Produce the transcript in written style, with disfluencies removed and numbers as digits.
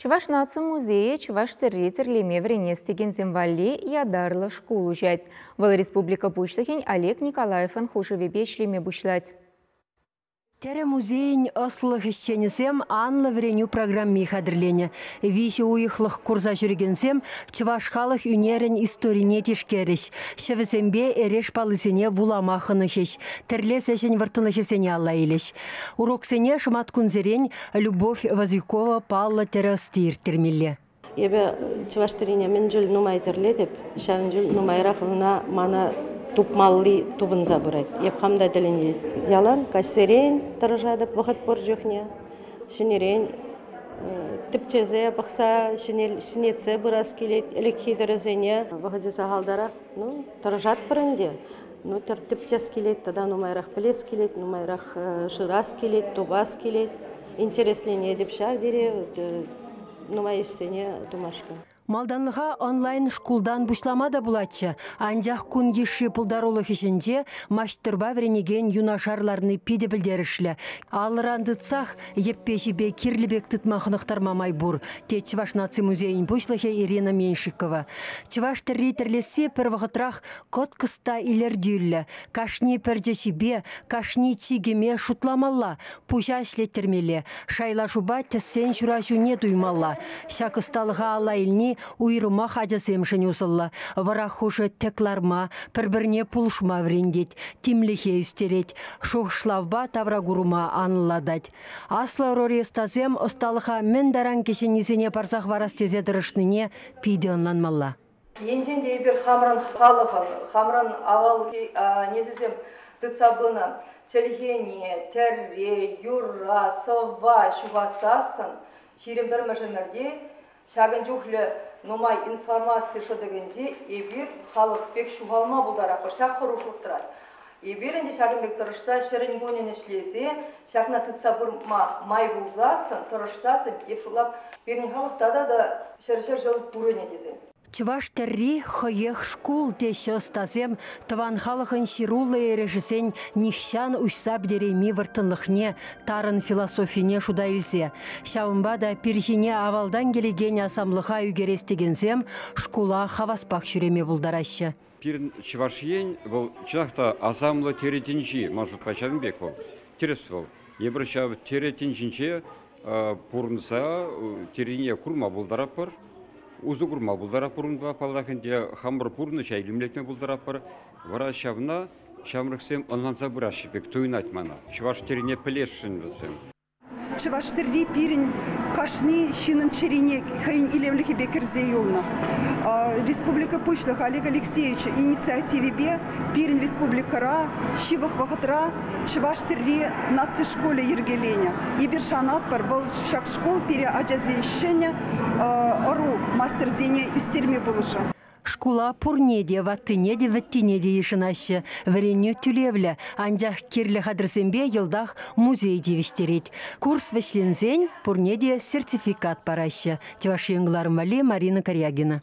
Чӑваш наци музейӗ чӑваш тӗрри тӗрлеме вӗренес текенсем валли ятарлӑ шкул уҫать. Вӑл республика Пуҫлӑхӗн Олег Николаевӑн хушӑвӗпе ӗҫлеме пуҫлать. Тӗрӗ музейӗн ӑслӑлӑх ӗҫченӗсем анлӑ вӗренӳ программи хатӗрленӗ. 3 уйӑхлӑх курса ҫӳрекенсем чӑваш халӑх ӳнерӗн историне тишкерӗҫ, ҫӗвӗсемпе эреш паллисене вулама хӑнӑхӗҫ, тӗрлес ӗҫӗн вӑрттӑнлӑхӗсене алла илӗҫ. Уроксене шӑматкунсерен Любовь Вазюкова паллӑ тӗрӗ ӑсти ирттермелле. Эпӗ чӑваш тӗррине мӗн чуль нумай тӗрлетӗп, ҫавӑн чуль нумайрах ӑна мана тупмалли тупӑнса пырать. Эп хам та тӗлӗнетӗп. Ялан каҫсерен тӑрӑшатӑп вӑхӑт пур чухне. Ҫӗнӗрен тӗпчесе пӑхса ҫӗнетсе пырас килет ӗлӗкхи тӗрӗсене. Вӑхӑчӗ сахалтарах. Ну, тӑрӑшатпӑр ӗнтӗ. Ну, тӗпчес килет, тата нумайрах пӗлес килет, нумайрах шырас килет, тупас килет. Интересленетӗп ҫав тери. Нумай ӗҫсене тумашкӑн. Малтанлӑха онлайн шкултан пуҫлама та пулатчӗ, анчах кун йышши пултарулӑх ӗҫӗнче маҫтӑрпа вӗренекен юнашар ларни питӗ пӗлтерӗшлӗ. Алӑран тытсах йӗппе-ҫипе кирлӗ пек тытма хӑнӑхтарма май пур, тет Чӑваш наци музейӗн пуҫлӑхӗ Ирина Меньшикова. Чӑваш тӗрри тӗрлесси пӗр вӑхӑтрах кӑткӑс та илӗртӳллӗ. Кашни пӗрчӗ ҫипе, кашни чикӗме шутламалла, пуҫа ӗҫлеттермелле, шайлашупа тӗссен ҫураҫуне туймалла. Ҫак ӑсталӑха алла илни уйрӑмах ачасемшӗн усӑллӑ. Вӑрах хушӑ тӗк ларма, пӗр-пӗрне пулӑшма вӗрентет, тимлӗхе ӳстерет, шухӑшлавпа тавракурӑма анлӑлатать. Аслӑ ӑрури ӑстасем ӑсталӑха мӗн таран кӗҫӗннисене парса хӑварас тесе тӑрӑшнине питӗ ӑнланмалла. Енчен те эпир хамӑрӑн халӑхӑн, хамӑрӑн авалхи несӗлсем тытса пынӑ чӗлхене, тӗрре, юрра, сӑвва ҫухатсассӑн 21-мӗш ӗмӗрте ҫакӑн чухлӗ нумай информаци шӑтӑкӗнче эпир халӑх пек ҫухалма пултаратпӑр. Ҫак хӑрушлӑх тӑрать. Эпир ӗнтӗ ҫакӑн пек тӑрӑшса ҫӗрӗн-кунӗн ӗҫлесе ҫакна тытса пыма май пулсассӑн, тӑрӑшсассӑн, эп шутлап, пирӗн халӑх тата та ҫӗр-ҫӗр ҫул пурӑнӗ тесе. Чӑваш тӗрри хӑех шкул теҫҫӗ ӑстасем тӑван халӑхӑн ҫыруллӑ эрешӗсен нихҫан уҫса пӗтерейми вӑрттӑнлӑхне, тарӑн философине шута илсе. Ҫавӑнпа та пир ҫине авалтан килекен асамлӑха ӳкерес текенсем шкула хаваспах ҫӳреме пултараҫҫӗ. Пирӗн Чӑваш Ен вӑл чӑнах та асамлӑ тӗрӗ тӗнчи, ман шутпа ҫавӑн пек вӑл. Тӗрӗс вӑл. Эпир ҫав тӗрӗ тӗнчинче пурӑнса тӗррине курма пултаратпӑр, усӑ курма пултаратпӑр унпа, паллах ӗнтӗ, хамӑр пурнӑҫа илемлетме пултаратпӑр. Вара ҫавна ҫамрӑксем ӑнланса пыраҫҫӗ пек туйӑнать мана. Чӑваш тӗррине пӗлесшӗн вӗсем. Чӑваш тӗрри пирӗн кашни ҫыннӑн чӗрине хӑйӗн илемлӗхӗпе кӗрсе юлнӑ. Республика Пуҫлӑхӗ Олег Алексеевич инициативипе пирӗн республикӑра ҫывӑх вӑхӑтра Чӑваш тӗрри наци шкулӗ йӗркеленӗ. Эпир шанатпӑр, вӑл ҫак шкул пире ачасен ҫӗнӗ ӑру мастерсене ӳстерме пулӑшӗ. Шкула пурне те, ваттине те, вӗттине те йышӑнаҫҫӗ. Вӗренӳ тӳлевлӗ, анчах кирлӗ хатӗрсемпе йӑлтах музей тивӗҫтерет. Курс вӗҫленсен пурне те сертификат параҫҫӗ. Чӑваш Ен кӑларӑм валли Марина Карягина.